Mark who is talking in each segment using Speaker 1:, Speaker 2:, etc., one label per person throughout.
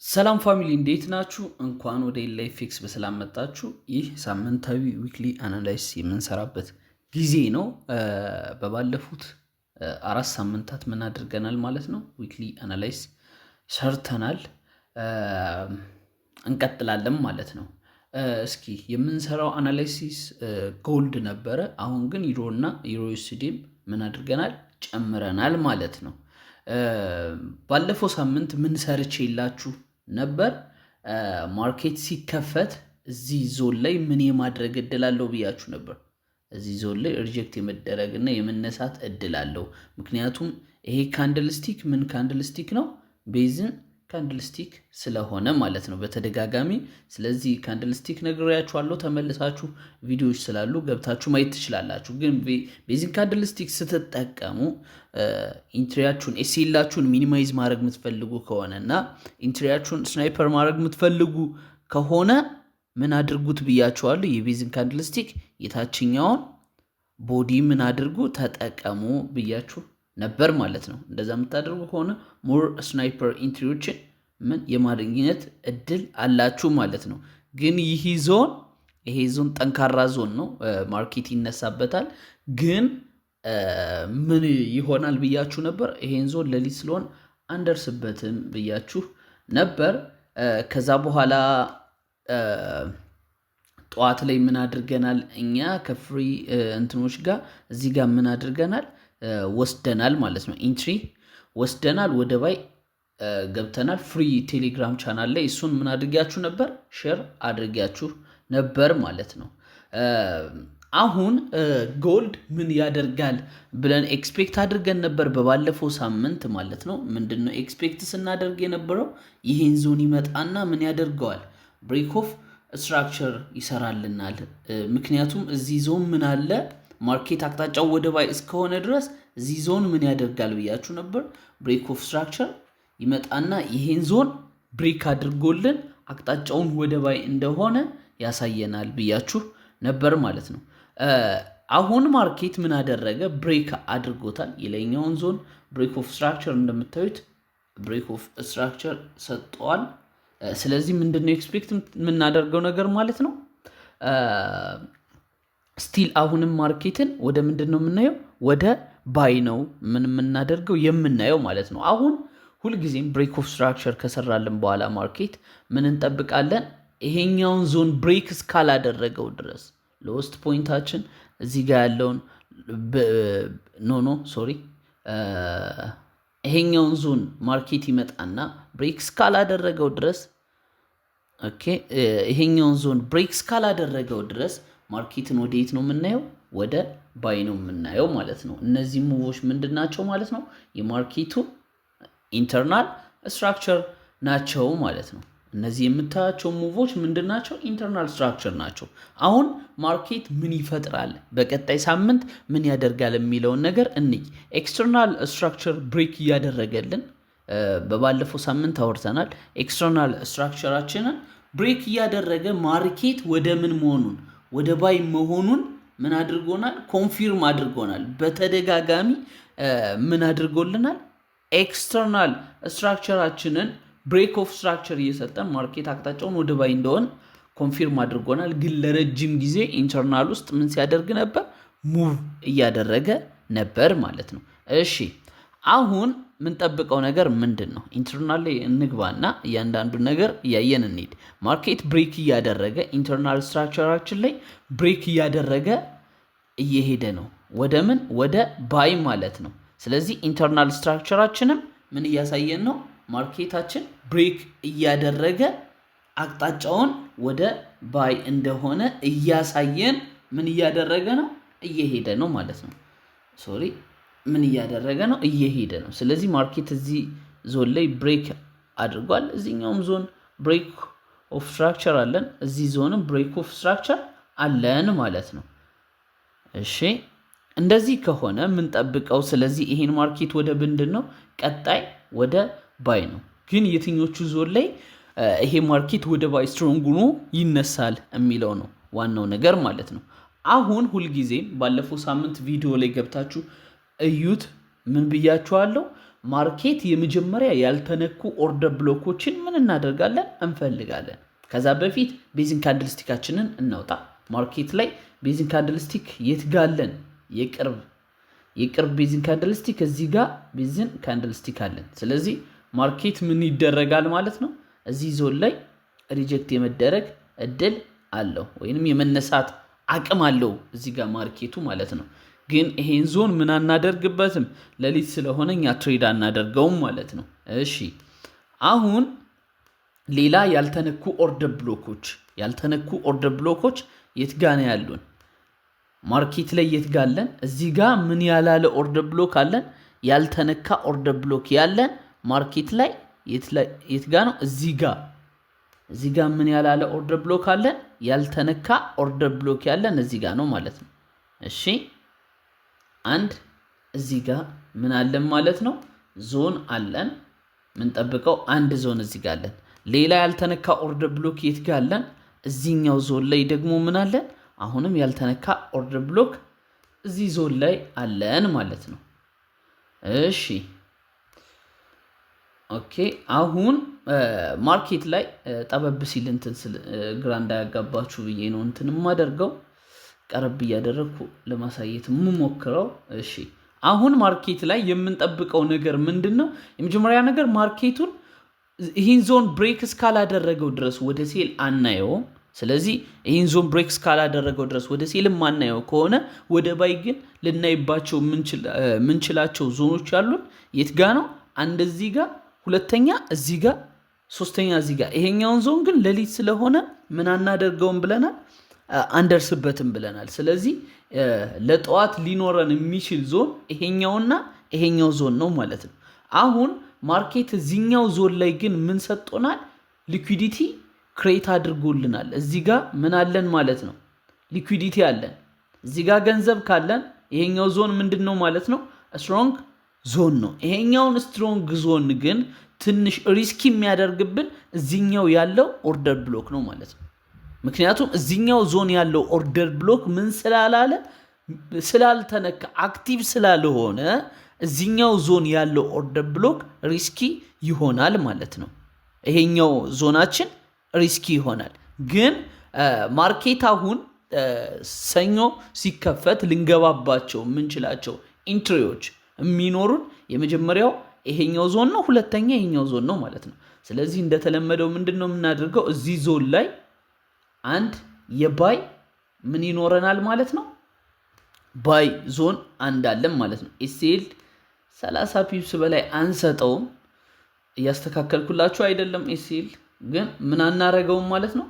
Speaker 1: ሰላም family፣ እንዴት ናችሁ? እንኳን ወደ ኤልኤፍኤክስ በሰላም መጣችሁ። ይህ ሳምንታዊ weekly analysis የምንሰራበት ጊዜ ነው። በባለፉት 4 ሳምንታት ምን አድርገናል ማለት ነው? Weekly analysis ሰርተናል። እንቀጥላለን ማለት ነው። እስኪ የምንሰራው analysis gold ነበረ። አሁን ግን ዩሮ እና EURUSD ም ምን አድርገናል? ጨምረናል ማለት ነው። ባለፈው ሳምንት ምን ሰርቼላችሁ ነበር? Market ሲከፈት እዚህ ዞን ላይ ምን የማድረግ እድል አለው ብያችሁ ነበር። እዚህ ዞን ላይ reject የመደረግ እና የመነሳት እድል አለው። ምክንያቱም ይሄ candlestick ምን candlestick ነው? Basing candlestick ስለሆነ ማለት ነው በተደጋጋሚ ስለዚህ candlestick ነግሬያችኋለሁ። ተመልሳችሁ ቪዲዮዎች ስላሉ ገብታችሁ ማየት ትችላላችሁ። ግን basing candlestick ስትጠቀሙ entry ያችሁን፣ SL ኣችሁን minimize ማድረግ የምትፈልጉ ከሆነ እና entry ያችሁን sniper ማድረግ የምትፈልጉ ከሆነ ምን አድርጉት ብያችኋለሁ። የ basing candlestick የታችኛውን body ምን አድርጉ፣ ተጠቀሙ ብያችሁ ነበር ማለት ነው። እንደዛ የምታደርጉ ከሆነ more sniper entry ዎችን ምን የማግኘት እድል አላችሁ ማለት ነው። ግን ይህ ዞን ይሄ ዞን ጠንካራ ዞን ነው፣ market ይነሳበታል። ግን ምን ይሆናል ብያችሁ ነበር። ይሄን ዞን ለሊት ስለሆን አንደርስበትም ብያችሁ ነበር። ከዛ በኋላ ጠዋት ላይ ምን አድርገናል? እኛ ከ free እንትኖች ጋር እዚህ ጋር ምን አድርገናል? ወስደናል ማለት ነው። Entry ወስደናል፣ ወደ buy ገብተናል። Free ቴሌግራም ቻናል ላይ እሱን ምን አድርጊያችሁ ነበር? Share አድርጊያችሁ ነበር ማለት ነው። አሁን gold ምን ያደርጋል ብለን expect አድርገን ነበር በባለፈው ሳምንት ማለት ነው። ምንድን ነው expect ስናደርግ የነበረው? ይህን ዞን ይመጣና ምን ያደርገዋል? Break of structure ይሰራልናል። ምክንያቱም እዚህ ዞን ምን አለ? Market አቅጣጫው ወደ buy እስከሆነ ድረስ እዚህ ዞን ምን ያደርጋል ብያችሁ ነበር። Break of structure ይመጣና ይሄን zone break አድርጎልን አቅጣጫውን ወደ buy እንደሆነ ያሳየናል ብያችሁ ነበር ማለት ነው። አሁን market ምን አደረገ? Break አድርጎታል። የላይኛውን zone break of structure፣ እንደምታዩት break of structure ሰጥቷል። ስለዚህ ምንድነው expect የምናደርገው ነገር ማለት ነው? Still አሁንም market ን ወደ ምንድን ነው የምናየው? ወደ buy ነው ምን የምናደርገው፣ የምናየው ማለት ነው። አሁን ሁልጊዜም break of structure ከሰራልን በኋላ market ምን እንጠብቃለን? ይሄኛውን zone break እስካላደረገው ድረስ፣ lowest point ኣችን እዚህ ጋር ያለውን፣ no, sorry፣ ይሄኛውን zone market ይመጣና break እስካላደረገው ድረስ፣ okay፣ ይሄኛውን zone break እስካላደረገው ድረስ market ን ወደ የት ነው የምናየው? ወደ buy ነው የምናየው ማለት ነው። እነዚህ move ኦች ምንድን ናቸው ማለት ነው? የ market ኡ internal structure ናቸው ማለት ነው። እነዚህ የምታያቸው move ኦች ምንድን ናቸው? Internal structure ናቸው። አሁን market ምን ይፈጥራል፣ በቀጣይ ሳምንት ምን ያደርጋል የሚለውን ነገር እንይ። External structure break እያደረገልን በባለፈው ሳምንት አውርተናል። External structure ኣችንን break እያደረገ market ወደ ምን መሆኑን፣ ወደ buy መሆኑን ምን አድርጎናል? Confirm አድርጎናል። በተደጋጋሚ ምን አድርጎልናል? External structure ኣችንን break of structure እየሰጠን market አቅጣጫውን ወደ buy እንደሆን confirm አድርጎናል። ግን ለረጅም ጊዜ internal ውስጥ ምን ሲያደርግ ነበር? Move እያደረገ ነበር ማለት ነው። እሺ፣ አሁን የምንጠብቀው ነገር ምንድን ነው? Internal ላይ እንግባና እያንዳንዱን ነገር እያየን እንሂድ። Market break እያደረገ፣ internal structure ኣችን ላይ break እያደረገ እየሄደ ነው። ወደ ምን? ወደ buy ማለት ነው። ስለዚህ internal structure ኣችንም ምን እያሳየን ነው? Market ኣችን break እያደረገ አቅጣጫውን ወደ buy እንደሆነ እያሳየን ምን እያደረገ ነው? እየሄደ ነው ማለት ነው። Sorry፣ ምን እያደረገ ነው? እየሄደ ነው። ስለዚህ market እዚህ ዞን ላይ break አድርጓል። እዚህኛውም zone break of structure አለን። እዚህ zone ም break of structure አለን ማለት ነው። እሺ፣ እንደዚህ ከሆነ የምንጠብቀው ስለዚህ ይሄን market ወደ ምንድን ነው? ቀጣይ ወደ buy ነው። ግን የትኞቹ ዞን ላይ ይሄ market ወደ buy strong ሆኖ ይነሳል የሚለው ነው ዋናው ነገር ማለት ነው። አሁን ሁልጊዜም ባለፈው ሳምንት ቪዲዮ ላይ ገብታችሁ እዩት። ምን ብያችኋለሁ? Market የመጀመሪያ ያልተነኩ order block ኦችን ምን እናደርጋለን? እንፈልጋለን። ከዛ በፊት base candlestick ኣችንን እናውጣ። Market ላይ base candlestick የት ጋ አለን? የቅርብ base candlestick እዚህ ጋር base candlestick አለን። ስለዚህ market ምን ይደረጋል ማለት ነው? እዚህ ዞን ላይ reject የመደረግ እድል አለው ወይንም የመነሳት አቅም አለው እዚህ ጋር market ኡ ማለት ነው። ግን ይሄን ዞን ምን አናደርግበትም፣ ሌሊት ስለሆነ እኛ trade አናደርገውም ማለት ነው። እሺ፣ አሁን ሌላ ያልተነኩ order block ኦች የት ጋ ነው ያሉን? Market ላይ የት ጋ አለን? እዚህ ጋ ምን ያላለ order block አለን? ያልተነካ order block ያለን market ላይ የት ጋ ነው? እዚህ ጋ ምን ያላለ order block አለን? ያልተነካ order block ያለን እዚህ ጋ ነው ማለት ነው። እሺ፣ አንድ እዚህ ጋ ምን አለን ማለት ነው? ዞን አለን። ምንጠብቀው አንድ ዞን እዚህ ጋ አለን። ሌላ ያልተነካ order block የት ጋ አለን? እዚህኛው ዞን ላይ ደግሞ ምን አለን? አሁንም ያልተነካ order block እዚህ ዞን ላይ አለን ማለት ነው። እሺ፣ okay፣ አሁን market ላይ ጠበብ ሲል እንትን ስል ግራ እንዳያጋባችሁ ብዬ ነው እንትን የማደርገው፣ ቀረብ እያደረግኩ ለማሳየት የምሞክረው። እሺ፣ አሁን market ላይ የምንጠብቀው ነገር ምንድን ነው? የመጀመሪያ ነገር market ኡን ይህን zone break እስካላደረገው ድረስ ወደ sell አናየውም። ስለዚህ ይህን zone break እስካላደረገው ድረስ ወደ sell የማናየው ከሆነ ወደ buy ግን ልናይባቸው የምንችላቸው ዞኖች አሉን። የት ጋ ነው? አንድ እዚህ ጋ፣ ሁለተኛ እዚህ ጋ፣ ሶስተኛ እዚህ ጋ። ይሄኛውን ዞን ግን ሌሊት ስለሆነ ምን አናደርገውም ብለናል፣ አንደርስበትም ብለናል። ስለዚህ ለጠዋት ሊኖረን የሚችል ዞን ይሄኛውና ይሄኛው ዞን ነው ማለት ነው። አሁን market እዚኛው ዞን ላይ ግን ምን ሰጥቶናል? Liquidity create አድርጎልናል። እዚህ ጋር ምን አለን ማለት ነው? Liquidity አለን። እዚህ ጋር ገንዘብ ካለን ይሄኛው ዞን ምንድን ነው ማለት ነው? Strong zone ነው። ይሄኛውን strong zone ግን ትንሽ risky የሚያደርግብን እዚኛው ያለው order block ነው ማለት ነው። ምክንያቱም እዚኛው ዞን ያለው order block ምን ስላላለ፣ ስላልተነካ፣ active ስላልሆነ እዚኛው ዞን ያለው order block risky ይሆናል ማለት ነው። ይሄኛው zone ኣችን risky ይሆናል። ግን market አሁን ሰኞ ሲከፈት ልንገባባቸው የምንችላቸው entry ዎች የሚኖሩን የመጀመሪያው ይሄኛው ዞን ነው፣ ሁለተኛ ይሄኛው ዞን ነው ማለት ነው። ስለዚህ እንደተለመደው ምንድን ነው የምናደርገው? እዚህ ዞን ላይ አንድ የ buy ምን ይኖረናል ማለት ነው? Buy zone አንድ አለን ማለት ነው። SL 30 pips በላይ አንሰጠውም። እያስተካከልኩላችሁ አይደለም። SL ግን ምን አናረገውም ማለት ነው።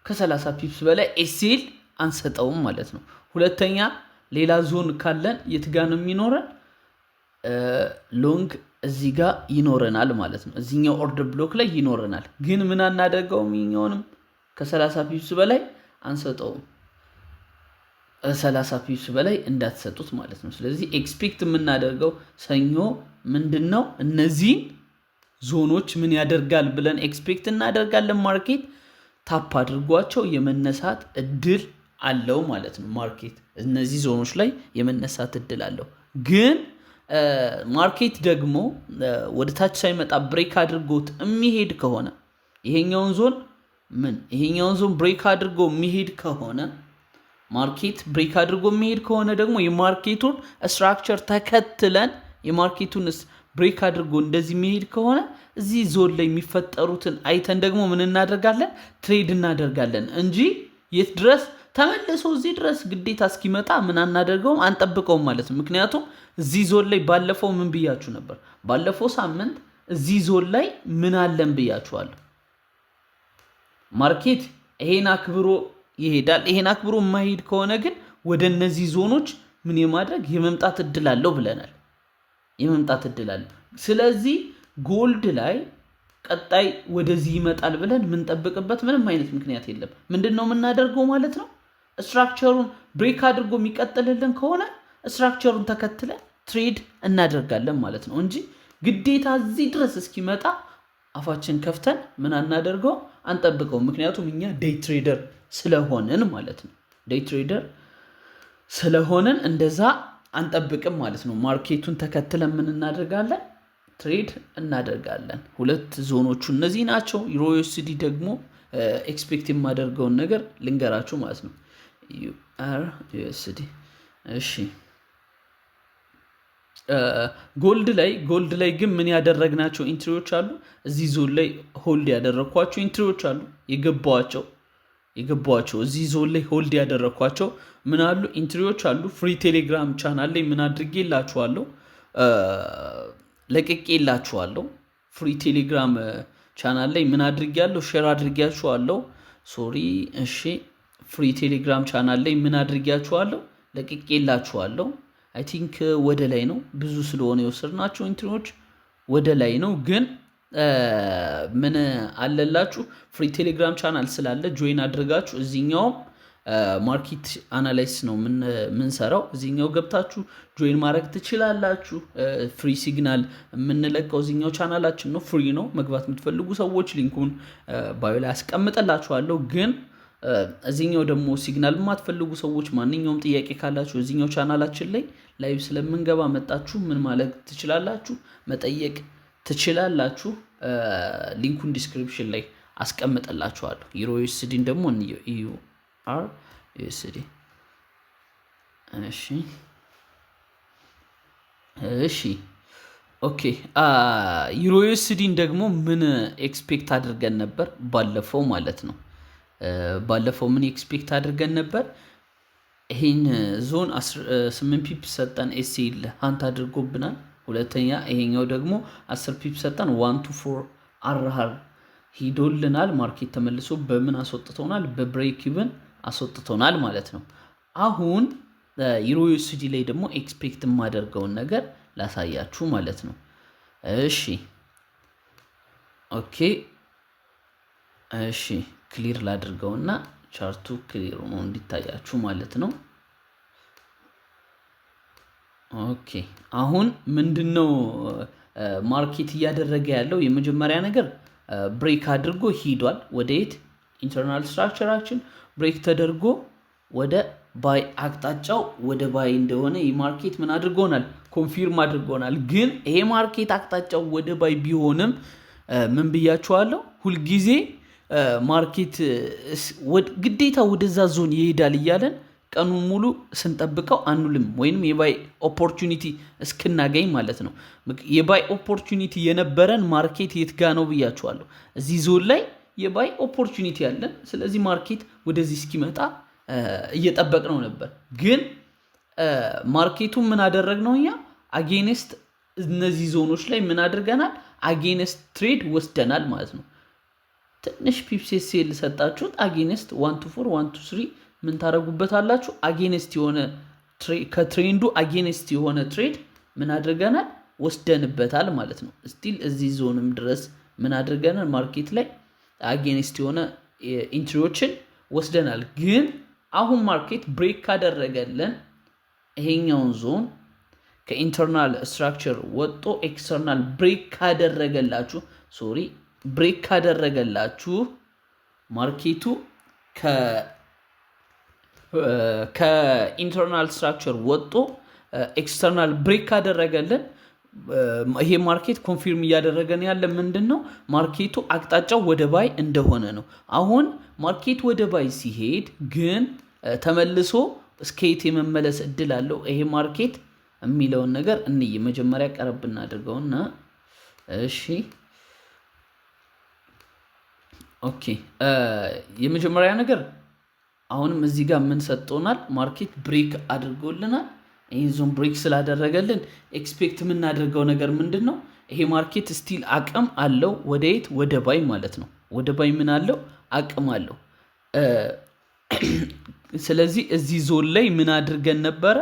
Speaker 1: ከ30 pips በላይ SL አንሰጠውም ማለት ነው። ሁለተኛ ሌላ ዞን ካለን የት ጋ ነው የሚኖረን? Long እዚህ ጋ ይኖረናል ማለት ነው። እዚኛው order block ላይ ይኖረናል። ግን ምን አናደርገውም? ይኛውንም ከ30 pips በላይ አንሰጠውም። 30 pips በላይ እንዳትሰጡት ማለት ነው። ስለዚህ expect የምናደርገው ሰኞ ምንድን ነው? እነዚህን ዞኖች ምን ያደርጋል ብለን expect እናደርጋለን። Market tap አድርጓቸው የመነሳት እድል አለው ማለት ነው። Market እነዚህ ዞኖች ላይ የመነሳት እድል አለው። ግን market ደግሞ ወደ ታች ሳይመጣ break አድርጎት የሚሄድ ከሆነ፣ ይሄኛውን zone break አድርጎ የሚሄድ ከሆነ፣ market break አድርጎ የሚሄድ ከሆነ ደግሞ የ market ኡን structure ተከትለን የ market ኡን break አድርጎ እንደዚህ የሚሄድ ከሆነ እዚህ ዞን ላይ የሚፈጠሩትን አይተን ደግሞ ምን እናደርጋለን? Trade እናደርጋለን እንጂ የት ድረስ ተመልሶ እዚህ ድረስ ግዴታ እስኪመጣ ምን አናደርገውም፣ አንጠብቀውም ማለት ነው። ምክንያቱም እዚህ ዞን ላይ ባለፈው ምን ብያችሁ ነበር? ባለፈው ሳምንት እዚህ ዞን ላይ ምን አለን ብያችኋለሁ። Market ይሄን አክብሮ ይሄዳል። ይሄን አክብሮ የማይሄድ ከሆነ ግን ወደ እነዚህ ዞኖች ምን የማድረግ የመምጣት እድል አለው ብለናል። የመምጣት እድል አለው። ስለዚህ gold ላይ ቀጣይ ወደዚህ ይመጣል ብለን የምንጠብቅበት ምንም አይነት ምክንያት የለም። ምንድን ነው የምናደርገው ማለት ነው? Structure ኡን break አድርጎ የሚቀጥልልን ከሆነ structure ኡን ተከትለን trade እናደርጋለን ማለት ነው እንጂ ግዴታ እዚህ ድረስ እስኪመጣ አፋችን ከፍተን ምን አናደርገው፣ አንጠብቀው። ምክንያቱም እኛ day trader ስለሆንን ማለት ነው። Day trader ስለሆንን እንደዛ አንጠብቅም ማለት ነው። Market ኡን ተከትለን ምን እናደርጋለን? Trade እናደርጋለን። ሁለት ዞኖቹ እነዚህ ናቸው። EURUSD ደግሞ expect የማደርገውን ነገር ልንገራችሁ ማለት ነው። EURUSD። እሺ፣ gold ላይ ግን ምን ያደረግናቸው entry ዎች አሉ። እዚህ ዞን ላይ hold ያደረግኳቸው entry ዎች አሉ። የገባኋቸው እዚህ ዞን ላይ hold ያደረግኳቸው ምን አሉ፣ entry ዎች አሉ። Free Telegram channel ላይ ምን አድርጌላችኋለሁ፣ ለቅቄላችኋለሁ። Free Telegram channel ላይ ምን አድርጌያለሁ፣ share አድርጌያችኋለሁ። Sorry፣ እሺ፣ free Telegram channel ላይ ምን አድርጌያችኋለሁ፣ ለቅቄላችኋለሁ። I think ወደ ላይ ነው፣ ብዙ ስለሆነ የወሰድናቸው entry ዎች ወደ ላይ ነው። ግን ምን አለላችሁ፣ free Telegram channel ስላለ join አድርጋችሁ እዚኛውም market analysis ነው የምንሰራው። እዚኛው ገብታችሁ join ማድረግ ትችላላችሁ። Free signal የምንለቀው እዚኛው ቻናላችን ነው፣ free ነው። መግባት የምትፈልጉ ሰዎች link ኡን bio ላይ አስቀምጥላችኋለሁ። ግን እዚኛው ደግሞ signal የማትፈልጉ ሰዎች ማንኛውም ጥያቄ ካላችሁ እዚኛው ቻናላችን ላይ live ስለምንገባ መጣችሁ ምን ማለት ትችላላችሁ፣ መጠየቅ ትችላላችሁ። Link ኡን description ላይ አስቀምጥላችኋለሁ። EURUSD ን ደግሞ እንየው። EURUSD። እሺ፣ okay፣ EURUSD ን ደግሞ ምን expect አድርገን ነበር ባለፈው ማለት ነው? ባለፈው ምን expect አድርገን ነበር? ይሄን ዞን 8 pip ሰጠን፣ SL hunt አድርጎብናል። ሁለተኛ ይሄኛው ደግሞ 10 pip ሰጠን፣ 1 to 4 RR ሂዶልናል። Market ተመልሶ በምን አስወጥቶናል? በ break even አስወጥቶናል ማለት ነው። አሁን EURUSD ላይ ደግሞ expect የማደርገውን ነገር ላሳያችሁ ማለት ነው። እሺ፣ okay፣ እሺ፣ clear ላድርገውና chart ኡ clear ሆኖ እንዲታያችሁ ማለት ነው። Okay፣ አሁን ምንድነው market እያደረገ ያለው? የመጀመሪያ ነገር break አድርጎ ሂዷል። ወደ የት? Internal structure ኣችን break ተደርጎ ወደ buy፣ አቅጣጫው ወደ buy እንደሆነ ይህ market ምን አድርጎናል? Confirm አድርጎናል። ግን ይሄ market አቅጣጫው ወደ buy ቢሆንም ምን ብያችኋለሁ? ሁልጊዜ market ግዴታ ወደዛ ዞን ይሄዳል እያለን ቀኑን ሙሉ ስንጠብቀው አንውልም፣ ወይንም የ buy opportunity እስክናገኝ ማለት ነው። የ buy opportunity የነበረን market የት ጋ ነው ብያችኋለሁ። እዚህ ዞን ላይ የ buy opportunity አለን። ስለዚህ market ወደዚህ እስኪመጣ እየጠበቅነው ነበር። ግን market ኡ ምን አደረግነው እኛ? Against እነዚህ ዞኖች ላይ ምን አድርገናል? Against trade ወስደናል ማለት ነው። ትንሽ pips SL ሰጣችሁት፣ against 1 to 4, 1 to 3 ምን ታደርጉበታላችሁ? Against የሆነ፣ ከ trend ኡ against የሆነ trade ምን አድርገናል? ወስደንበታል ማለት ነው። Still እዚህ ዞንም ድረስ ምን አድርገናል? Market ላይ against የሆነ entry ዎችን ወስደናል። ግን አሁን market break ካደረገልን፣ ይሄኛውን zone ከ internal structure ወጥቶ external break ካደረገላችሁ፣ sorry፣ break ካደረገላችሁ፣ market ኡ ከ internal structure ወጥቶ external break ካደረገልን ይሄ market confirm እያደረገን ያለ ምንድን ነው? Market ኡ አቅጣጫው ወደ buy እንደሆነ ነው። አሁን market ወደ buy ሲሄድ ግን ተመልሶ እስከየት የመመለስ እድል አለው ይሄ market የሚለውን ነገር እንይ። መጀመሪያ ቀረብ እናድርገውና፣ እሺ፣ okay፣ የመጀመሪያ ነገር አሁንም እዚህ ጋር ምን ሰጥቶናል? Market break አድርጎልናል። ይህን zone break ስላደረገልን expect የምናደርገው ነገር ምንድን ነው? ይሄ market still አቅም አለው። ወደ የት? ወደ buy ማለት ነው። ወደ buy ምን አለው? አቅም አለው። ስለዚህ እዚህ ዞን ላይ ምን አድርገን ነበረ?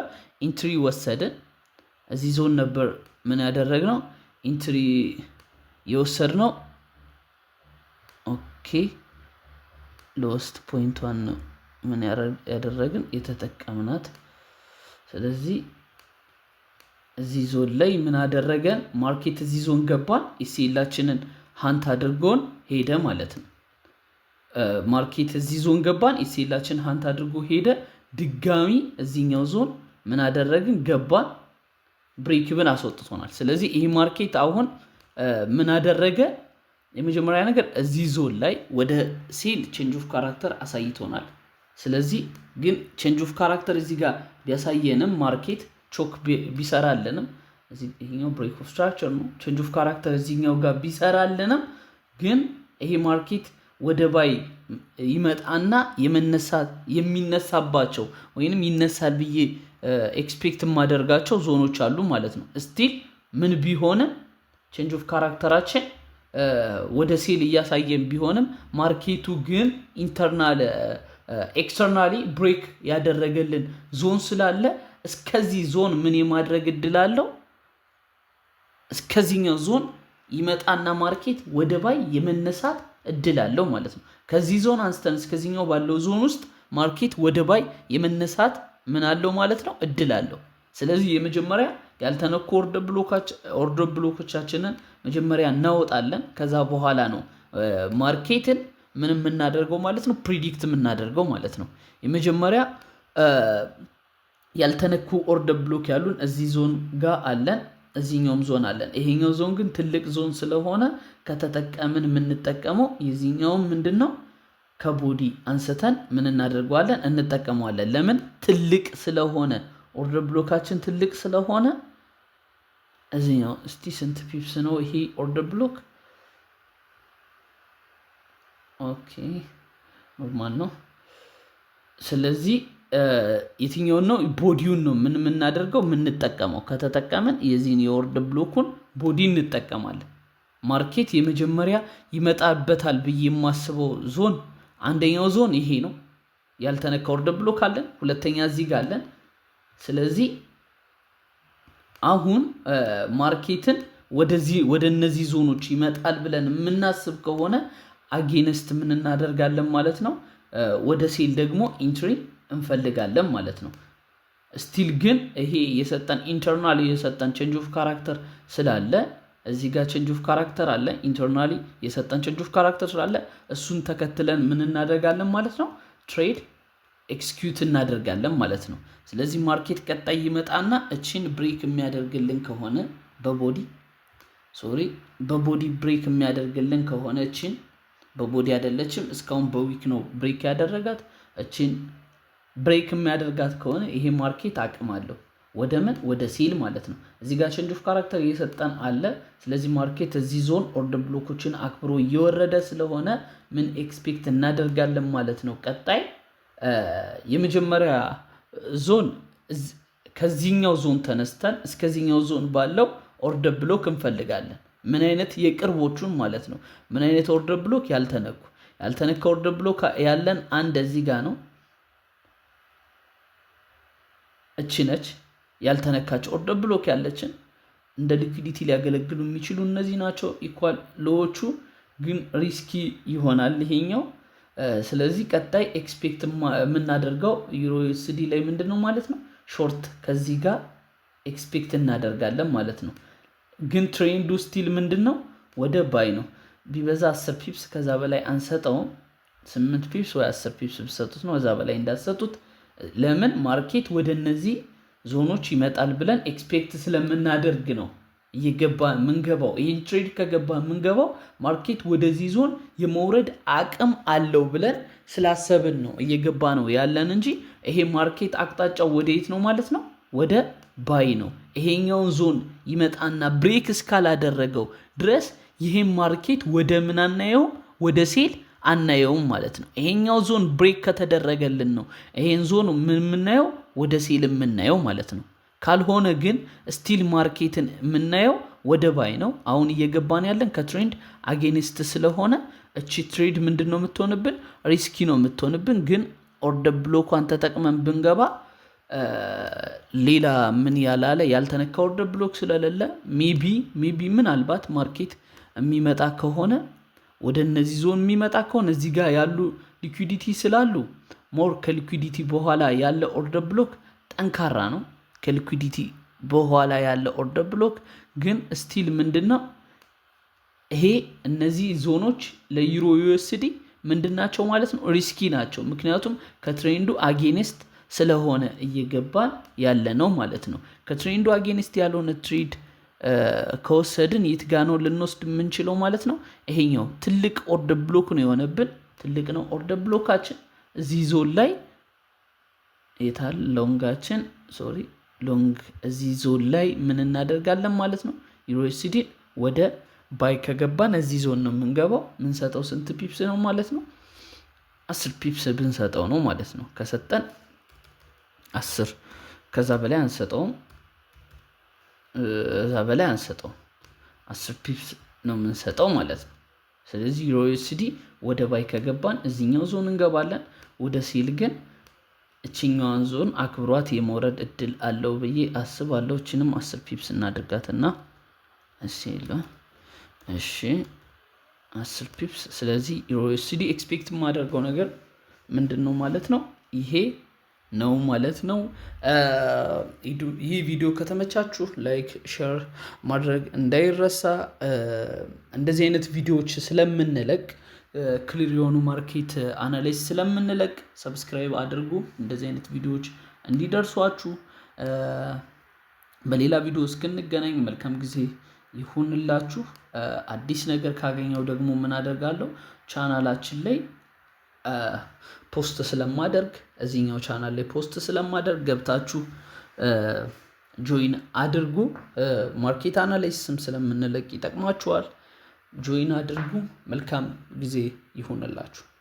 Speaker 1: Entry ወሰድን። እዚህ ዞን ነበር ምን ያደረግነው? Entry የወሰድነው። Okay፣ lowest point ኧን ነው ምን ያደረግን፣ የተጠቀምናት። ስለዚህ እዚህ ዞን ላይ ምን አደረገን? Market እዚህ ዞን ገባን። SL ኣችንን hunt አድርጎን ሄደ ማለት ነው። Market እዚህ ዞን ገባን፣ SL ኣችን hunt አድርጎ ሄደ። ድጋሚ እዚህኛው ዞን ምን አደረግን? ገባን። Break even አስወጥቶናል። ስለዚህ ይህ market አሁን ምን አደረገ? የመጀመሪያ ነገር እዚህ ዞን ላይ ወደ sell change of character አሳይቶናል። ስለዚህ ግን change of character እዚህ ጋር ቢያሳየንም፣ market CHoCH ቢሰራልንም፣ ይሄኛው break of structure ነው። Change of character እዚህኛው ጋር ቢሰራልንም ግን ይሄ market ወደ buy ይመጣና የሚነሳባቸው ወይንም ይነሳል ብዬ expect የማደርጋቸው ዞኖች አሉ ማለት ነው። Still ምን ቢሆንም፣ change of character ኣችን ወደ sell እያሳየን ቢሆንም market ኡ ግን internal externally break ያደረገልን ዞን ስላለ እስከዚህ ዞን ምን የማድረግ እድል አለው? እስከዚህኛው ዞን ይመጣና market ወደ buy የመነሳት እድል አለው ማለት ነው። ከዚህ ዞን አንስተን እስከዚህኛው ባለው ዞን ውስጥ market ወደ buy የመነሳት ምን አለው ማለት ነው? እድል አለው። ስለዚህ የመጀመሪያ ያልተነኩ order block ኦቻችንን መጀመሪያ እናወጣለን። ከዛ በኋላ ነው market ን ምን የምናደርገው ማለት ነው? Predict የምናደርገው ማለት ነው። የመጀመሪያ ያልተነኩ order block ያሉን እዚህ ዞን ጋር አለን፣ እዚህኛውም ዞን አለን። ይሄኛው ዞን ግን ትልቅ ዞን ስለሆነ ከተጠቀምን የምንጠቀመው የዚህኛውም ምንድን ነው፣ ከ body አንስተን ምን እናደርገዋለን? እንጠቀመዋለን። ለምን? ትልቅ ስለሆነ፣ order block ኣችን ትልቅ ስለሆነ እዚህኛው እስቲ ስንት pips ነው ይሄ order block? Okay, normal ነው። ስለዚህ የትኛውን ነው? Body ውን ነው ምን የምናደርገው፣ የምንጠቀመው። ከተጠቀምን የዚህን የ order block ኡን body እንጠቀማለን። Market የመጀመሪያ ይመጣበታል ብዬ የማስበው ዞን አንደኛው ዞን ይሄ ነው። ያልተነካ order block አለን። ሁለተኛ እዚህ ጋር አለን። ስለዚህ አሁን market ን ወደዚህ ወደ እነዚህ ዞኖች ይመጣል ብለን የምናስብ ከሆነ against ምን እናደርጋለን ማለት ነው። ወደ sell ደግሞ entry እንፈልጋለን ማለት ነው። Still ግን ይሄ የሰጠን internally የሰጠን change of character ስላለ፣ እዚህ ጋር change of character አለ። Internally የሰጠን change of character ስላለ እሱን ተከትለን ምን እናደርጋለን ማለት ነው? Trade execute እናደርጋለን ማለት ነው። ስለዚህ market ቀጣይ ይመጣና እችን break የሚያደርግልን ከሆነ በ body፣ sorry፣ በ body break የሚያደርግልን ከሆነ፣ እችን በ body አይደለችም፣ እስካሁን በ wick ነው break ያደረጋት። እችን break የሚያደርጋት ከሆነ ይሄ market አቅም አለው ወደ ምን? ወደ sell ማለት ነው። እዚህ ጋር change of character እየሰጠን አለ። ስለዚህ market እዚህ zone order block ኦችን አክብሮ እየወረደ ስለሆነ ምን expect እናደርጋለን ማለት ነው? ቀጣይ የመጀመሪያ ዞን ከዚህኛው ዞን ተነስተን እስከዚህኛው ዞን ባለው order block እንፈልጋለን። ምን አይነት? የቅርቦቹን ማለት ነው። ምን አይነት order block? ያልተነካ order block ያለን አንድ እዚህ ጋር ነው። እቺ ነች ያልተነካች order block ያለችን። እንደ liquidity ሊያገለግሉ የሚችሉ እነዚህ ናቸው። Equal low ዎቹ ግን risky ይሆናል ይሄኛው። ስለዚህ ቀጣይ expect የምናደርገው EURUSD ላይ ምንድን ነው ማለት ነው? Short ከዚህ ጋር expect እናደርጋለን ማለት ነው። ግን trend ኡ still ምንድን ነው? ወደ buy ነው። ቢበዛ 10 pips፣ ከዛ በላይ አንሰጠውም። 8 pips ወይ 10 pips ብሰጡት ነው፣ ከዛ በላይ እንዳትሰጡት። ለምን? Market ወደ እነዚህ ዞኖች ይመጣል ብለን expect ስለምናደርግ ነው እየገባ የምንገባው። ይህን trade ከገባ የምንገባው market ወደዚህ ዞን የመውረድ አቅም አለው ብለን ስላሰብን ነው እየገባ ነው ያለን እንጂ ይሄ market አቅጣጫው ወደ የት ነው ማለት ነው? ወደ buy ነው። ይሄኛውን ዞን ይመጣና break እስካላደረገው ድረስ ይሄን market ወደ ምን አናየውም? ወደ sell አናየውም ማለት ነው። ይሄኛው zone break ከተደረገልን ነው ይሄን ዞን ምን የምናየው፣ ወደ sell የምናየው ማለት ነው። ካልሆነ ግን still market ን የምናየው ወደ buy ነው። አሁን እየገባን ያለን ከ trend against ስለሆነ እቺ trade ምንድን ነው የምትሆንብን? Risky ነው የምትሆንብን። ግን order block ኳን ተጠቅመን ብንገባ ሌላ ምን ያላለ ያልተነካ order block ስለሌለ maybe ምናልባት market የሚመጣ ከሆነ፣ ወደ እነዚህ ዞን የሚመጣ ከሆነ፣ እዚህ ጋር ያሉ liquidity ስላሉ more ከ liquidity በኋላ ያለ order block ጠንካራ ነው። ከ liquidity በኋላ ያለ order block ግን still ምንድን ነው ይሄ፣ እነዚህ ዞኖች ለ EURUSD ምንድን ናቸው ማለት ነው? Risky ናቸው። ምክንያቱም ከ trend ኡ against ስለሆነ እየገባን ያለ ነው ማለት ነው። ከ trend ኡ against ያልሆነ trade ከወሰድን የት ጋ ነው ልንወስድ የምንችለው ማለት ነው? ይሄኛው ትልቅ order block ነው የሆነብን። ትልቅ ነው order block ኣችን። እዚህ ዞን ላይ የታል long ኣችን? Sorry፣ long እዚህ ዞን ላይ ምን እናደርጋለን ማለት ነው? EURUSD ን ወደ buy ከገባን እዚህ ዞን ነው የምንገባው። ምንሰጠው ስንት pips ነው ማለት ነው? 10 pips ብንሰጠው ነው ማለት ነው። ከሰጠን 10፣ ከዛ በላይ አንሰጠውም። ከዛ በላይ አንሰጠውም። 10 pips ነው የምንሰጠው ማለት ነው። ስለዚህ EURUSD ወደ buy ከገባን እዚኛው ዞን እንገባለን። ወደ sell ግን እችኛዋን ዞን አክብሯት የመውረድ እድል አለው ብዬ አስባለሁ። እችንም 10 pips እናድርጋትና እሺ፣ እሺ፣ 10 pips። ስለዚህ EURUSD expect የማደርገው ነገር ምንድን ነው ማለት ነው? ይሄ ነው ማለት ነው። ይህ ቪዲዮ ከተመቻችሁ like፣ share ማድረግ እንዳይረሳ። እንደዚህ አይነት ቪዲዮዎች ስለምንለቅ፣ clear የሆኑ market analysis ስለምንለቅ subscribe አድርጉ፣ እንደዚህ አይነት ቪዲዮዎች እንዲደርሷችሁ። በሌላ ቪዲዮ እስክንገናኝ መልካም ጊዜ ይሁንላችሁ። አዲስ ነገር ካገኘው ደግሞ ምን አደርጋለሁ? ቻናላችን ላይ post ስለማደርግ፣ እዚህኛው ቻናል ላይ post ስለማደርግ ገብታችሁ join አድርጉ። Market analysis ም ስለምንለቅ ይጠቅማችኋል። Join አድርጉ። መልካም ጊዜ ይሁንላችሁ።